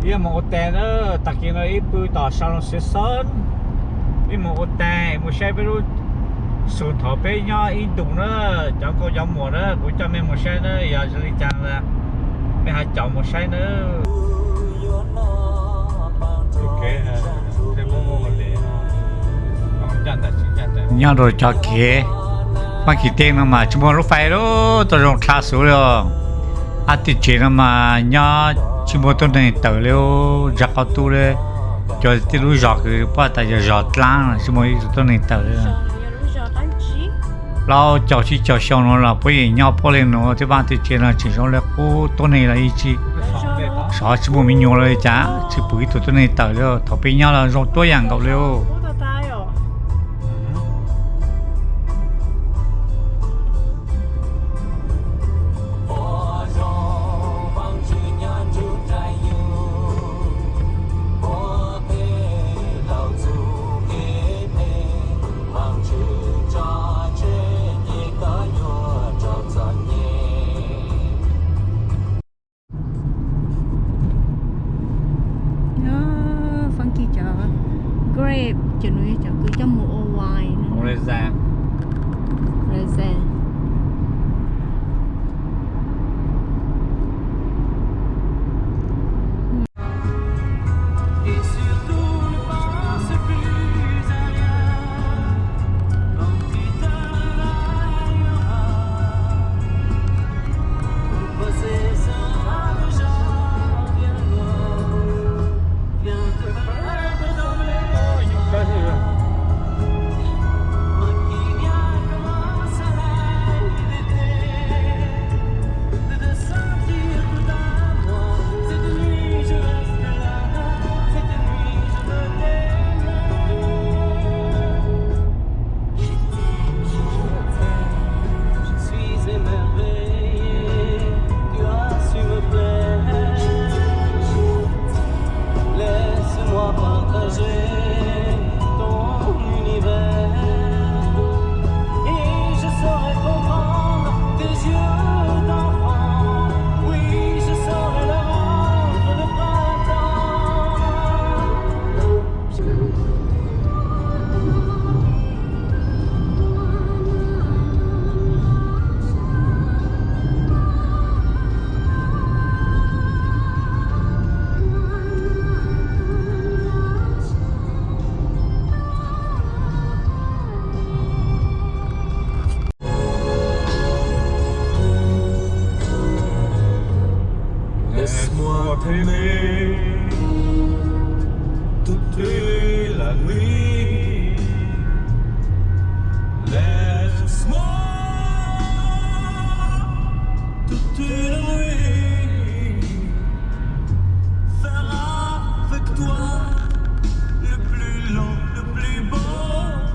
Ib mus ua tag na, tag kis no ib pw tom Salon Season, ib mus ua tag mus saib peb lub xus thaum peb nyob ib ntus na, cov nkauj cov muam na, kuv coj mej mus saib na, yog zoo li cas mej ho caum mus saib na. Nyob rau cov kev Fab Kis teb no mas tsis muaj lub fais lawm, tau zoo dlha xwb li os. Hab tiaj tsev no mas nyob tsis muaj tuab neeg tawm li, ntsa qhov tu li. Cov tej lub zos kws puab tas yog zos dlaab no tsis muaj ib tug tuab neeg tawm li. Plaub caug tsib caug xyoo no los puab yeej nyob puab li no thiab, hab tiaj tsev no tseem zoo li qub, tuab neeg los yeej tsis, xyov tsis muaj me nyuam los li cas, tsis pum ib tug tuab neeg tawm li. Thaum peb nyob los zoo tuab yam nkaus li. Funky cov grape, cov no yog cov kws coj mus ua wine. Raisin. Laisse-moi t'aimer toute la nuit. Laisse-moi toute la nuit faire avec toi le plus long, le plus beau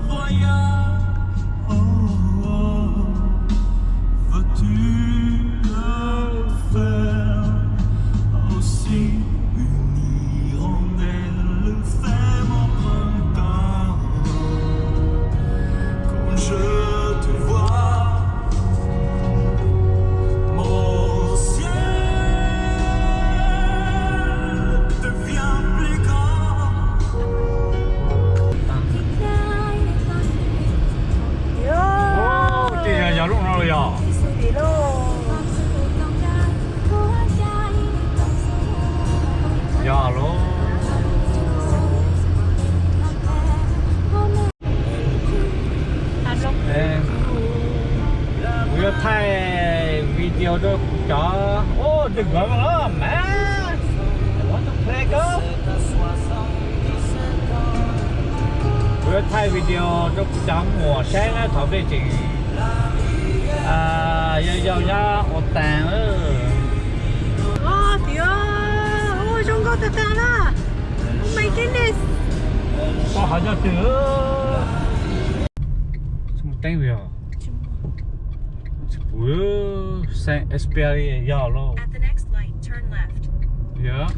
voyage. Oh, oh, veux-tu le faire aussi, une hirondelle fait mon printemps. Quand je te vois, mon ciel devient plus grand. Ces yog, yog lub no los yog? Yog lub. Kuv yuav thaij video rau cov, ub, twg nkawd mas, kuv yuav thaij video rau kuv cov muam saib na, thaum peb tseem yau yau nyob ua tas. Ua tiag, ua zoo nkauj tag tag na. Oh my goodness. Koj hov nyob twg? Tsis muaj teeb yog? Tsis pum. Xeev Experience yog lauj. Yog.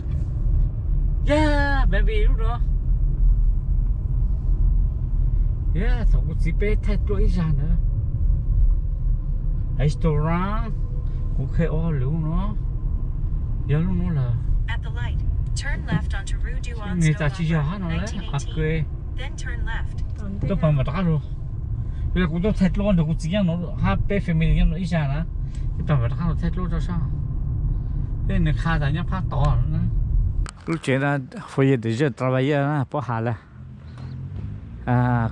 Yeah, maybe lub no. Yeah, thaum kuv txiv peb thaij tuaj ib zag ntawd. Restaurant, kuv qhia ua lwm lub no. Yog lub no lawm. Nws tas tsis yog hab no lawm, qhov kws tuaj pab mam rov qab los. Yog kuv tuaj thaij dluab nrog kuv txiv nyob no hab peb family nyob no ib zag na, tuaj pab mam rov qab los thaij dluab rau sab. Tej nws qha tas nyob phab tod na. Lub tsev no Foyer des Jeunes Travailleurs na, Pob Has lawm.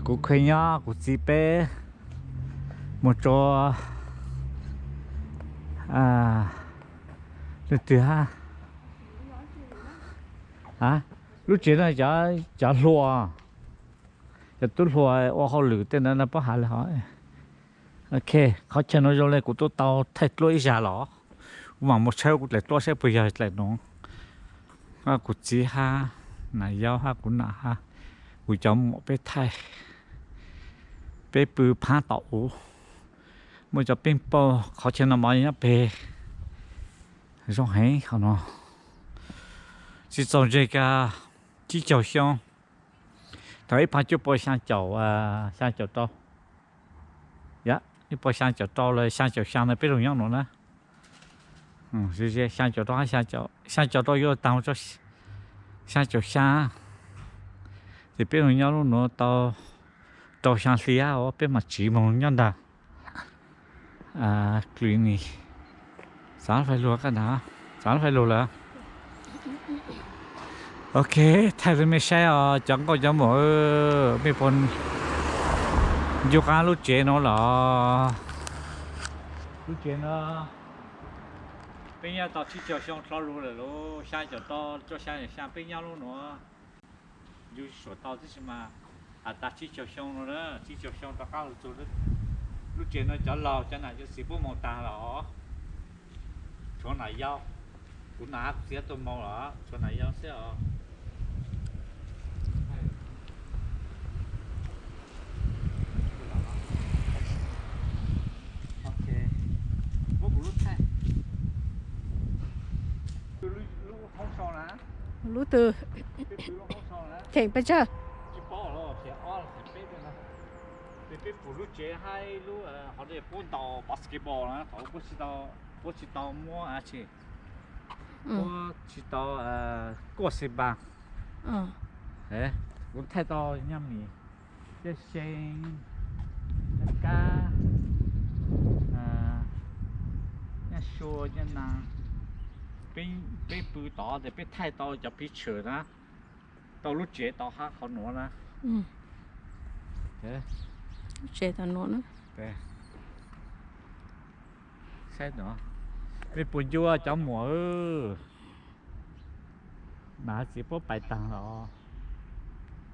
Kuv kheej nyob, kuv txiv peb mus rau leej twg hab. Lub tsev no cov hluas, cov tub hluas ua hauj lwm tej ntawd no Pob Has lawm hov. Ok, qhov chaw no zoo li kuv tuaj tau thaij dluab ib zag los, kuv mam mus tshawb kuv dlaim dluab saib puas yog dlaim no. Kuv txiv hab, nam yau hab, kuv nam hab, kuv cov muam peb thaij, peb pw phab tom ub. Muaj cov peej pauj, qhov chaw no mov nyob pem, zoo heev qhov no. Tsis txaus ntseg kiag tsib caug xyoo, thaum ib phav cuaj pua xyaa caum, xyaa caum rau, ib pua xyaa caum rau los xyaa caum xyaa no peb lug nyob nuav na. Xyaa caum rau, xyaa caum rau yuav taag xyaa caum xyaa, ces peb lug nyob lub nuav tau rau xyaa hli os, peb mam tsiv moog nyob ntag. Clinic, xaav fais lug, xaav fais lug lawm. Ok, thaij rau mej saib os cov nkauj cov muam, mej puas ncu qaab lub tsev nuav los? Lub tsev nuav peb nyob tau tsib caug xyoo dlhau lug lawm lauj, xyaa caum rau rau xyaa caum xyaa peb nyob lub nuav. Ncu tsis tshua tau tab sis mas has tas tsib caug xyoo no na, tsib caug xyoo rov qaab lug txug lub tsev no cov laug cov nam cov txiv puab moog taag los. Tshuav nam yau, kuv nam hab kuv txiv tuaj moog los tshuav nam yau xwb os. Lub twg? Cheem pes tsawg? Peb pum lub tsev hab lub, qhov puab ntaus basketball na, thaum puab tsis tau muab, puab tsis tau kuaj xe npas. Kuv thaij tau nyaj mis, caj xee, nyaj kab, nyaj sua, nyaj naa. Peb pw tod tes peb thaij tau cov picture na, tau lub tsev tau hab qhov nuav na. Lub tsev tau nuav na. Saib no, mej puas ncu cov muam, nam txiv puab pais taag los,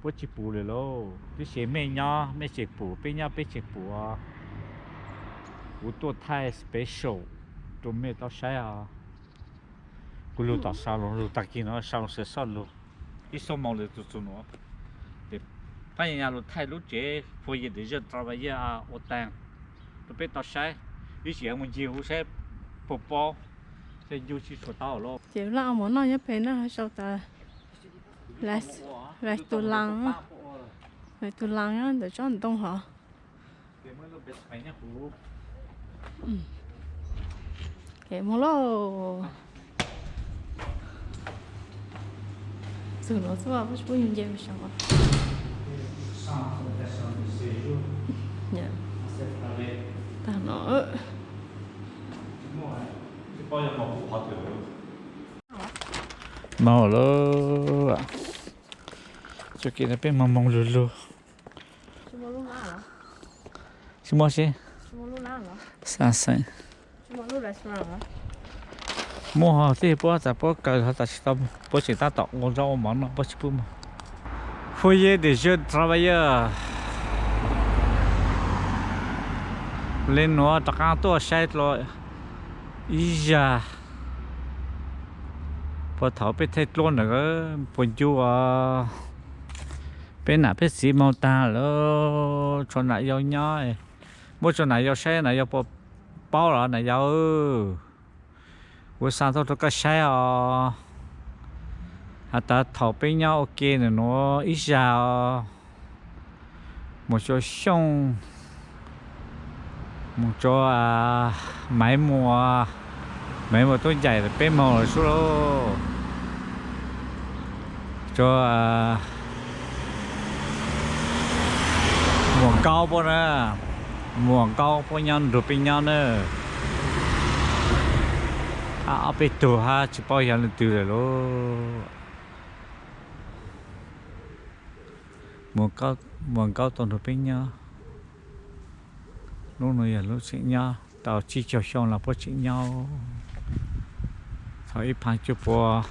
puab tsis pum lawm lauj. Tib si mej nyob mej tseem pum, peb nyob peb tseem pum. Kuv tuaj thaij special rau mej tau saib os. Kuv lug tom sau lug, lug taag kis nuav sau lug sawv soj lug ib xuab moos lawm txug txug nuav. Pab ya lug thaij lub tsev foyer des jeunes travailleurs ua taag rau peb tau saib. Ib tsam mus ncig huv saib puas paub, ces ncu tsis tshua tau lauj. Ces laj ua mov noj nyob pem na, sau tas lais tus laas, lais tus laas nyob ntawm tsob ntoo hov. Mus lauj. Txug nuav xwb puab tsis pub yug nce mus saum. Tag no. Maus lawm. Txoj kev no peb moog moog lug lug. Tsis muaj seb. Xa xeem. Muaj hov, tej puab tas puab kaw hov tas tsis tau, puab tseem tab tom ua zaub ua mov noj, puab tsis pub moog. Foyer des jeunes travailleurs. Li nuav rov qaab tuaj saib dlua ib zag. Puag thaum peb thaij dluab ntawd puas ncu os. Peb nam peb txiv moog taag lawm, tshuav nam yau nyob. Muab tsua nam yau saib, nam yau puas paub los nam yau. Kuv xa tuaj rau koj saib os. Has tas thaum peb nyob ua ke ntawm nuav ib zag os, mus tsua Xyooj, mus tsua Maiv Muas, Maiv Muas tuab ncaim peb moog lawm sub lauj. Rua Muam Nkaub puab na, Muam Nkaub puab nyob nrug peb nyob na. Ob peb tug hab tsis paub yog leej twg lawm lauj. Muam Nkaub tau nrug peb nyob, lub nuav yog lub tseem nyob tau tsib caug xyoo los puab tseem nyob. Thaum ib phav cuaj pua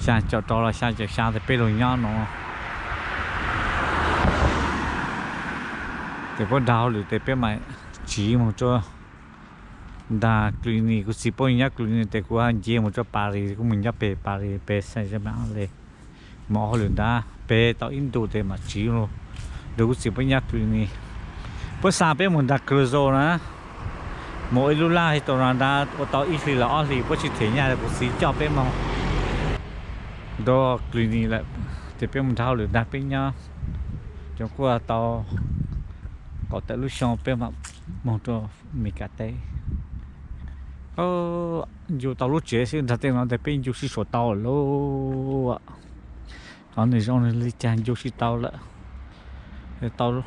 xyaa caum rau los xyaa caum xyaa tes peb lug nyob nuav. Tes puab nrag hauj lwm tes peb mam tsiv moog rua nrag Cluny. Kuv txiv puab nyob Cluny tes kuv nce moog rua Paris, kuv moog nyob peg Paris peg Saint-Germain-en-Laye. Moog hauj lwm nrad peg tau ib ntu tes mam tsiv lug. Nrug kuv txiv puab nyob Cluny, puab xa peb moog nrag Creusot na. Moog ua ib lub laj hab tau nrad ua tau ib hlis los ob hlis puab tsis them nyaj, kuv txiv coj peb moog rua Cluny lawm. Tes peb moog nrag hauj lwm nrag peb nyob, cov kuj tau kaum tawm lub xyoo peb mam moog rua Meskas teb. Ncu tau lub tsev xwb nrag tej no tes peb ncu sib suam tau lawm. Qhov nwg zoo li cas ncu sib tau lawm, tau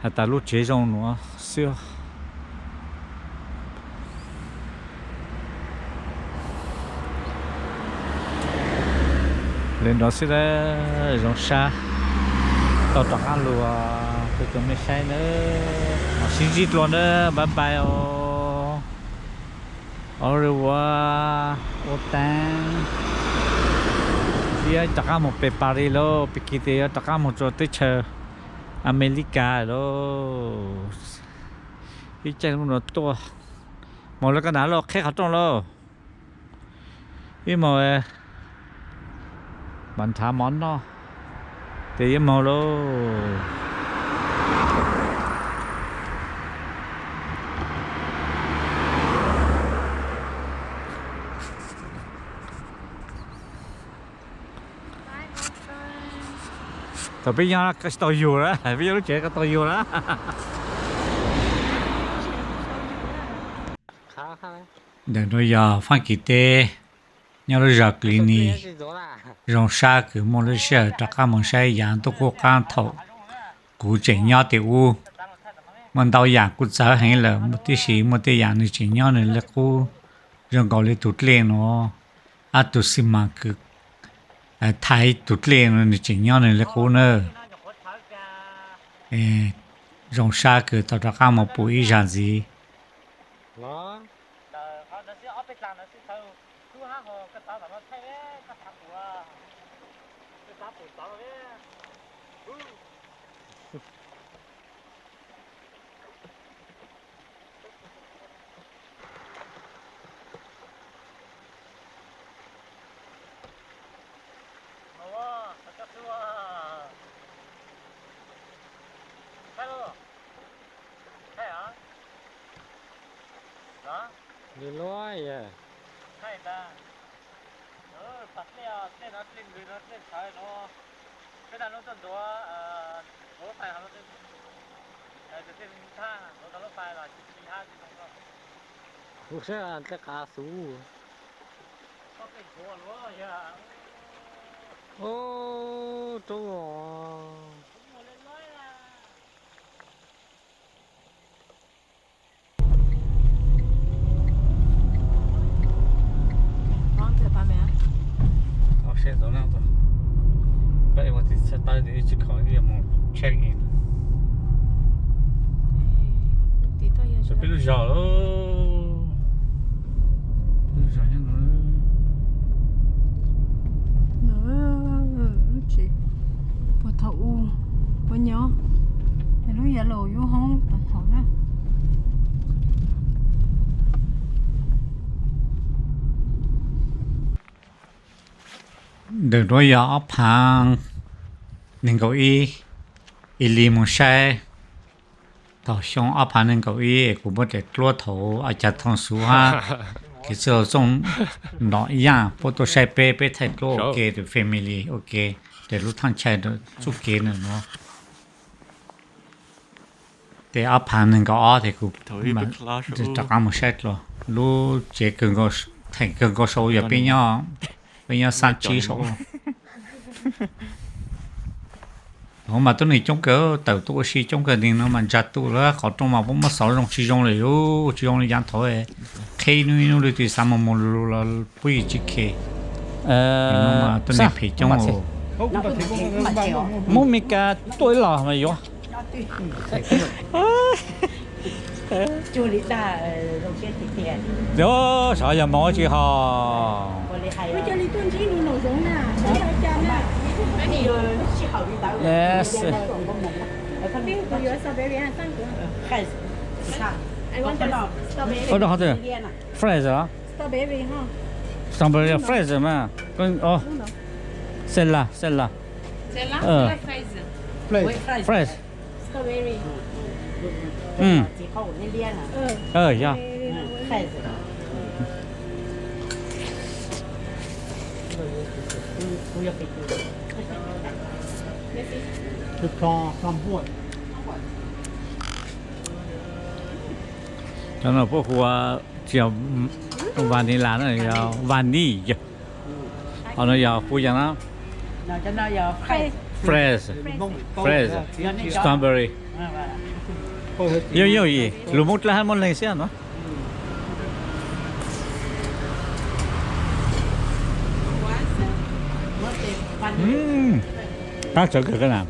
has tas lub tsev zoo nuav xwb. Le nuav xwb, zoo sab, tau rov qab lug, tug tug mej saib nawb, sib ntsib dlua nawb, bye bye os. Au revoir, ua tsaug. Yuav rov qab moog peg Paris lawm, pig kig tes yuav rov qab moog rua teb chaws Amelikas lawm. Ib caij lub nuav tuaj, moog le koj nrad lauj, qheb qhov rooj lauj. Ib moog mas nrhav mov noj, tes yuav moog lauj. Thaum peb nyob ko tsis tau yug lawm, peb nyob lub tsev ko tau yug lawm. Ntawm nuav yog Faab Kis teb, nyob lub zos Cluny. Zoo sab kws muaj lub sij hawm rov qab moog saib yav ntuj qub qaab thaum kuv tseem nyob tim ub. Muaj ntau yaam kuj txawv heev lawm, tib si muaj tej yaam nwg tseem nyob nwg le qub, zoo nkaus li tug dlej nuav, ab tug xi mas kws thaiv tug dlej nuav nwg tseem nyob nwg le qub na. Zoo sab kws tau rov qaab moog pum ib zag ntxiv. Li luaj yog. Thaij ntag. Thaij dlej, dlej no dlej ntws no dlej tshawv no. Peb tag lub tuaj ntuav, ntuav lub pais hov no, tus dlej thaj ntuav tau lub pais los tsis hab tsis zoo no. Kuv saib dlej qav xuv. Ub, roob os. Peb lub zos lauj, lub zos nyob no. Lub tsev puag thaum ub puab nyob, lub yalus yub hoob tau thaum na. Ntawm nuav yog ob phav neeg nkaum ib, ib li moog saib thaum xyoo ob phav neeg nkaum ib es kuv muab daim duab thaum a cas thooj xuv hab kev txwj laug txooj nom yaaj puab tuaj saib peb, peb thaij duab ua ke, tus family ua ke, tes lub thaaj chaw txuj kev na nuav. Tes ob phav neeg nkaum ob tes kuv rov qab moog saib dlua. Lub tsev theem kawg nkaus saud yog peb nyob, peb nyob xab tsib saud. Hauv mas tuab neeg coob kawg, tawm tuaj ua si coob kawg, nim no mas ntsa tu lawm, qhov rooj mas puab muab xov zoo tsis zoo li, tsis zoo li yav thaud, qhib ib hnub ib hnub lwm tus xav mus mus lus los puab yeej tsis khe. Tuab neeg phem coob. Muab Mes Kas tuaj ib los mas yuav. Xyov yog moog tsis ho. Ua rau qhov twg? Fresh los? Strawberry fresh mas. Xes las, xes las. Fresh. Yog. Cov no puab hu ua, tsis yog vanilla na, yog vanilla. Ho no yog hu yam na, fresh, fresh, strawberry. Yooj yooj yim, lus Moob Dlawb hab muab leeg xwb no. Qab tshawv kawg na.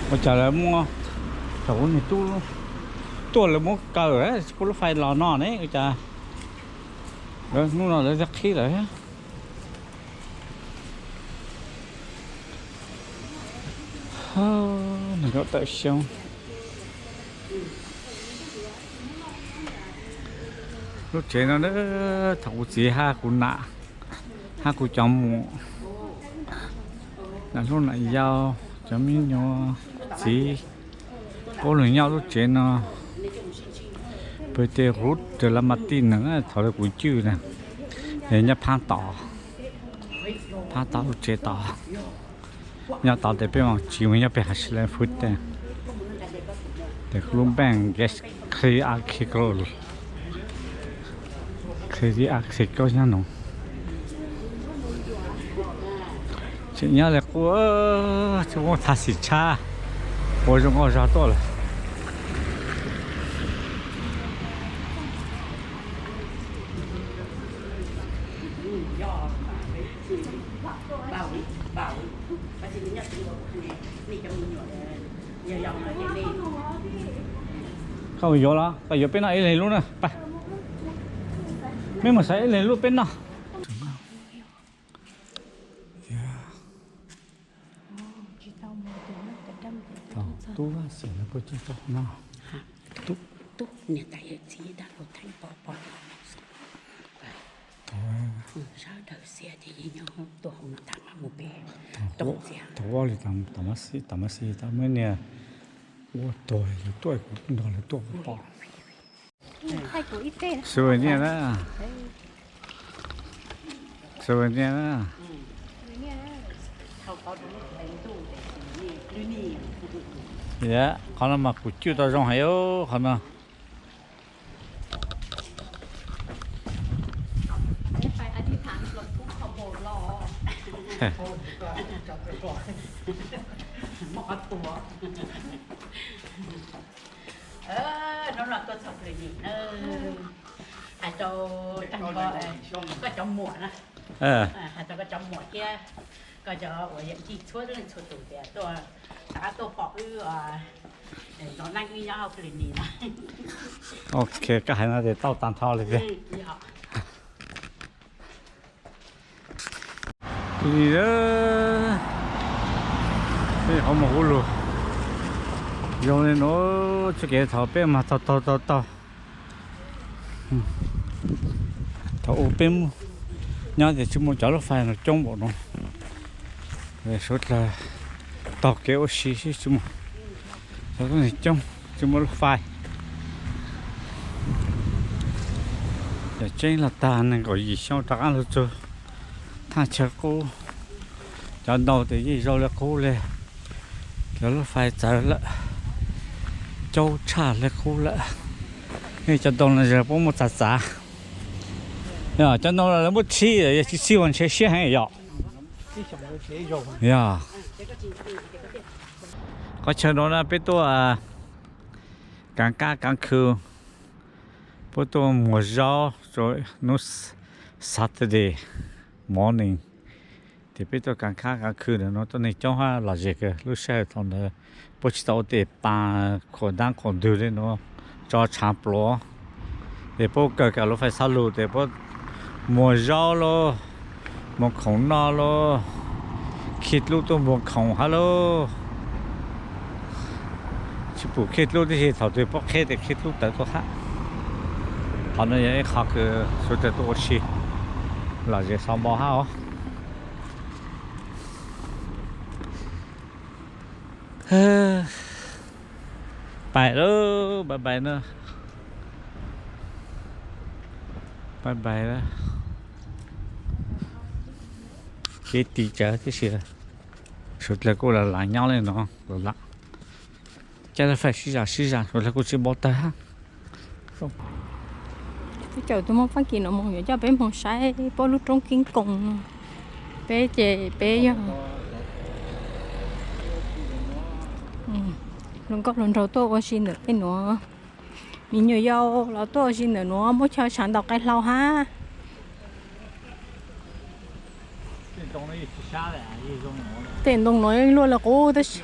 Ua cas lawv muab, thaum kuv niag tub tuaj lawv muab kaw, tsis pub lub fais los no ne, ua cas hnub no lawv qhib lawm. Neeg nyob tawm xyoob. Lub tsev no, thaum kuv txiv hab kuv nam hab kuv cov muam, nam hlub nam yau, cov me nyuam, txiv, puab lug nyob lub tsev no. Peb tej Ruth de la Martin na, thaum kuv cwj na, nyob phab tod, phab tod lub tsev tod. Nyob tod tes peb mam tsiv mus nyob pem Hav Sib Leej Fwb tej, tes lub npeej Credit Agricole, Credit Agricole nyob no. Tseem nyob li qub, tsis muaj txhaj xim tshab, ua zoo nkauj zog tuaj lawm. Koj yuav los, koj yuav peb noj ib leeg lub na, pab. Meb mus xaiv ib leeg lub peb noj. Thaum tub xeem no puas tau noj? Tub, niam tais yawm txiv dab laug theej pog pog, sawv daws xiam ces yeej nyob tuaj hauv no tag mas mus pem. Thaum ub li tam mab xi, tam mab xi, tam mab niag ua tuag, yus tuaj kuv nrog lawv tuaj kuv pom. Souvenir na. Souvenir na. Yam, qhov no mas kuv cwj tau zoo heev qhov no. Hnub no tuaj txog Pwg Nim na, hais rau koj cov muam na, hais rau koj cov muam thiab koj cov uas yawm yij txhua leej txhua tus tias tuaj, rov qab tuaj pom wb zov neej wb nyob hauv Pwg Nim na. Ok, koj hais no ces tau tag nrho li tiag. Li, peb qhov muag ub lug zoo li no, txoj kev thaum peb mas taug taug taug taug. Thaum ub peb nyob ces tsis muaj cov lub fais no coob npaum no. Suav dlawg taug kev ua si xwb tsis muaj, cov tuab neeg coob tsis muaj lub fais. Cov tseeb los tag, nees nkaum yim xyoo rov qab los txog thaj chaw qub. Cov ntoo ces yeej zoo li qub li, cov lub fais txawv lawm, caub tshaj li qub lawm. Cov ntoo no puab muaj txav txav. Cov ntoo no lawv muab txhij, yog tsis txhij ua ntshe siab heev yom. Yog, qhov chaw no na peb tuaj kaav qaab kaav khw, puab tuaj muag zaub rua hnub Saturday morning. Ces peb tuaj kaav qaab kaav khw ntawm no tuaj neeg coob hab lom zem kawg. Lub sij hawm thaum ntawd puab tsis tau ua tej paas khuam daab khuam ntwg le nuav, tso tshaav pluav. Ces puab kawg kawg lub fais xab lug ces puab muag zaub lauj, muag khoom noj lauj, khij dlub tuaj muag khoom hab lauj. Tsis pum khij dlub tib si, thaum twg puab qheb tes khij dlub tawv tuaj hab. Qhov no yog ib qho kws suav dlawg tuaj ua si lom zem xov npo hab os. Pais lauj, pais pais na. Pais pais na. Kev tiv tsawv tib si, suav dlawg kuj lam lam nyob le no, lam caij lub fais sib zam sib zam, suav dlawg kuj tsis npau tawg hab. Peb caum tus Moob Faab Kis no moog yuav coj peb moog saib puab lub roob Keeb Koos no. Peb ces peb yog hluas nkauj hluas nraug tuaj ua si ntawm tej nuav. Me nyuam yaus los tuaj ua si ntawm nuav, muab chaw tshaav ntaus qe hlau hab. Tej ntoo nuav luaj le qub tab sis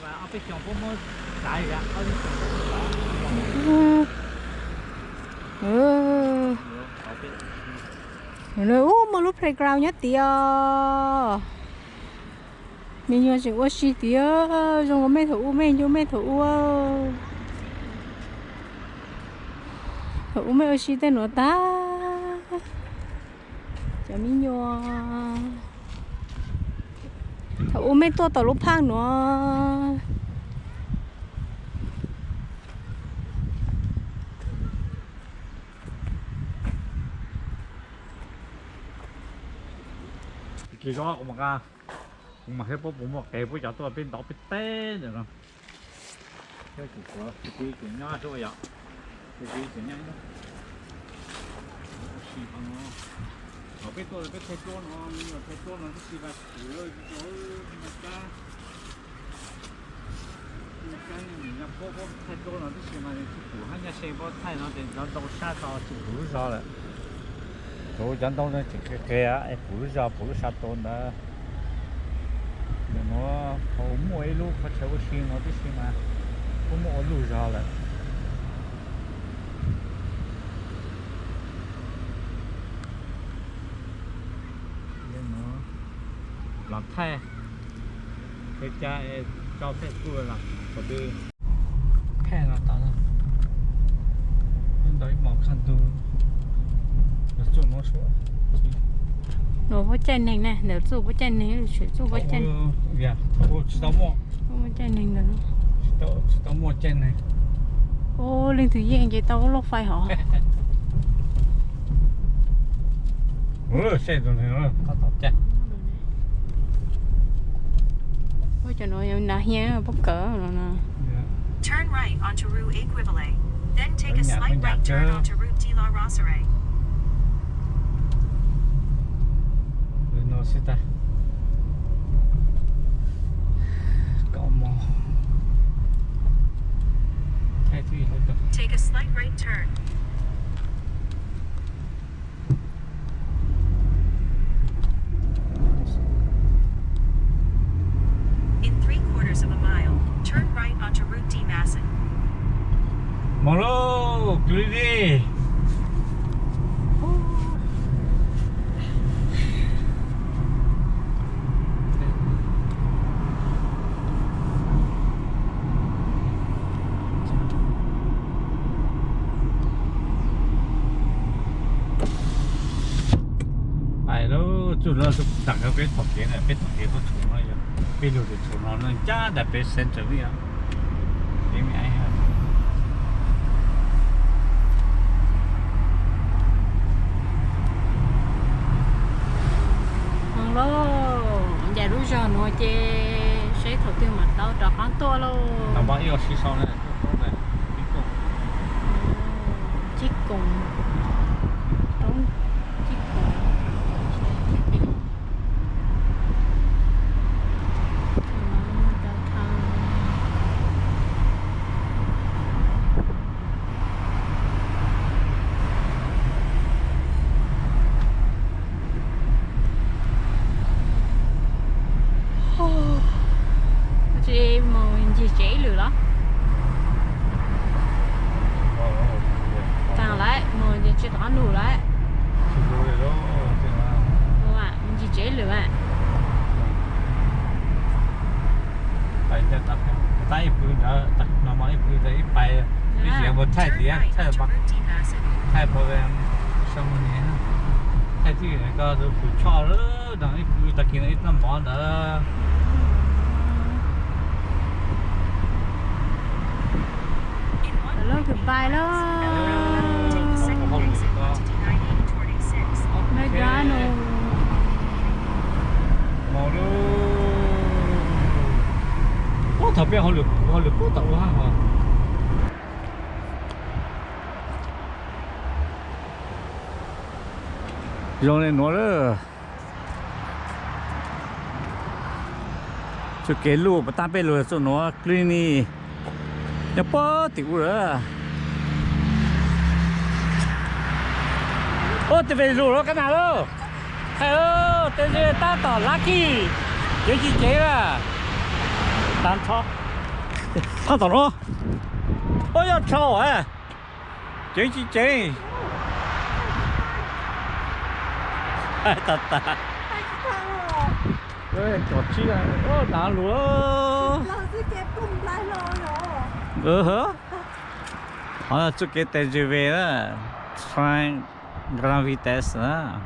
ub, muaj lub playground nyob tias, me nyuam tseem ua si tias zoo ua mej thaum ub, mej ncu mej thaum ub. Thaum ub mej ua si tej nuav tag. Cov me nyuam, thaum ub mej tuaj tau lub phaaj nuav. Kis zov kuv mam, kuv mam saib puab puas muaj qe puab cov tuaj peb ntov peb teb ntawm no. Thaum peb tuaj peb thaij duab no, me nyuam thaij duab no tib si mas, puab puab thaij duab no tib si mas tsis pum hab, nyaj se puab thaij no ces cov ntoo sab tau tsis pum lub zog lawm. Thaum cov ntoo no tseem qis qis es pum lub zog pum lub sab tod ntawd. Ntawm nuav thaum muaj ib lub qhov chaw ua si no tib si mas puab muab ua luj zog lawm. Los thaij, thaij ca, tso thaij kuj los thaum twg phaj no tod, ntau ib hmos kaj ntug los txuj nuav sua. Nuav puab caij neeg na, ntawm txuj puab caij neeg, txuj puab caij, tsis tau muaj, puab caij neeg ntawm, tsis tau muaj caij neeg. Ub, leej twg yeej ces tau ua luaj fais hov. Seb tus neeg qhov tom caij. Ua cov nuav nav hias puab kawm no. Turn right onto Route Equivale, then take a slight right turn onto Route de la Roseraie. No xwb tag. Koj mog. Take a slight right turn. In three quarters of a mile, turn right onto Route de Massen. Mog lauj, kws li. Pais lauj, txuj nuav tag nrho peb tog kev na, peb tog kev tuaj tshum no yog peb lug tshum no, no ncaj nram peb center li os. Peb me aib. Tsib Koom, roob Tsib Koom. Tsis mus ncig tsev ib lwm los? Taag lawm, mus ncig tsev tom qab nug lawm. Mus ncig tsev ib lwm mas. Tab ib pw ntawd, no ib pw ntawd ib pais, ib sim mus thaij tias, thaij, thaij program, thaij tij ko tus pw tshoj lawm no, ib pw tag kis no ib tag mov ntawd. Lawv goodbye lawm. Maj dab no. Ub, thaum peb hauj lwm, hauj lwm puag tom ub hab hos. Zoo le nuav lawm. Txuj kev luj puas tab peb lug txuj nuav clinic nyob puag tim ub lawm. Ub, tej ve lug lawm kab nam lauj. Hais lauj, tej ve tab tom lab kij, ceev tsis ceev lawm. Tag nrho, tag tom no. Ub, yog tshau, ceev tsis ceev. Tag tag. Cov tsib, dav lug. Hov txuj kev tes ze ve na, Grand Vitesse na.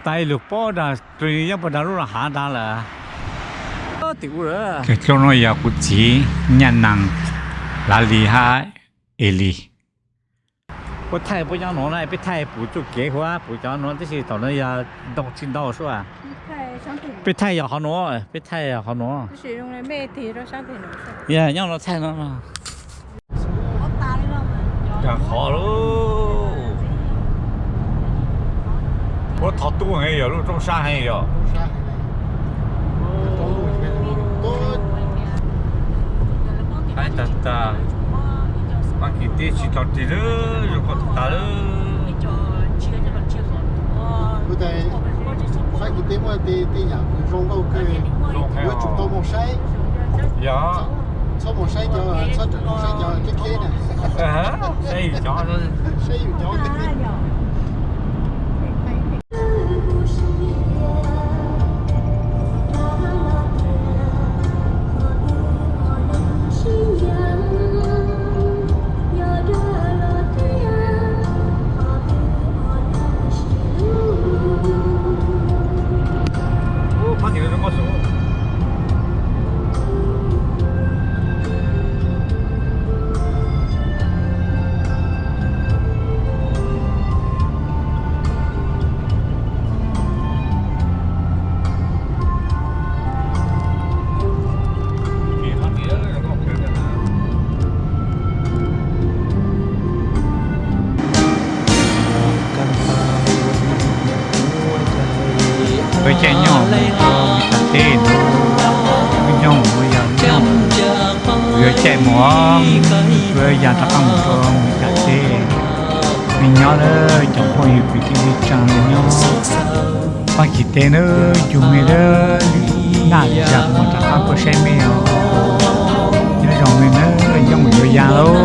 Tag ib lug pob dag, tug yeej puag dag lub los hav dag lawm. Tim ub lawm. Cov dlua no yog kuv txiv Nyaj Nees, Lav Lis hab Elis. Puab thaij puab nyob nuav na, peb thaij pum txuj kev huv, pum cov nuav tib si, thaum nuav yog ntoo tsis ntau sua. Peb thaij yog qhov nuav, peb thaij yog qhov nuav. Yog nyob no thaij no. Cas qhov lauj. Puab thov tub heev yog lub rooj sab heev yog. Tag tag, Fab Kis teb tsis tau tig lawm, zoo nkauj tag tag lawm. Fab Kis teb muaj tej yam zoo nkauj kawg, yuav tsum tau moog saib. Yog, txhob moog saib cov, txhob moog saib cov cab kheb na. Saib yus cov, saib yus cov. Peb caij nyob mus rau Mes Kas teb, peb nyob mus yog nyob, yuav caij mus, yuav yog rov qab mus rau Mes Kas teb. Mej nyob lawm cov phooj ywg kwv tij neej tsaa nyob Fab Kis teb nawb, cug mej lawm, naj zag mus rov qab tuaj saib mej os. Nyob zoo mej nawb, yooj yuav yaam lauj.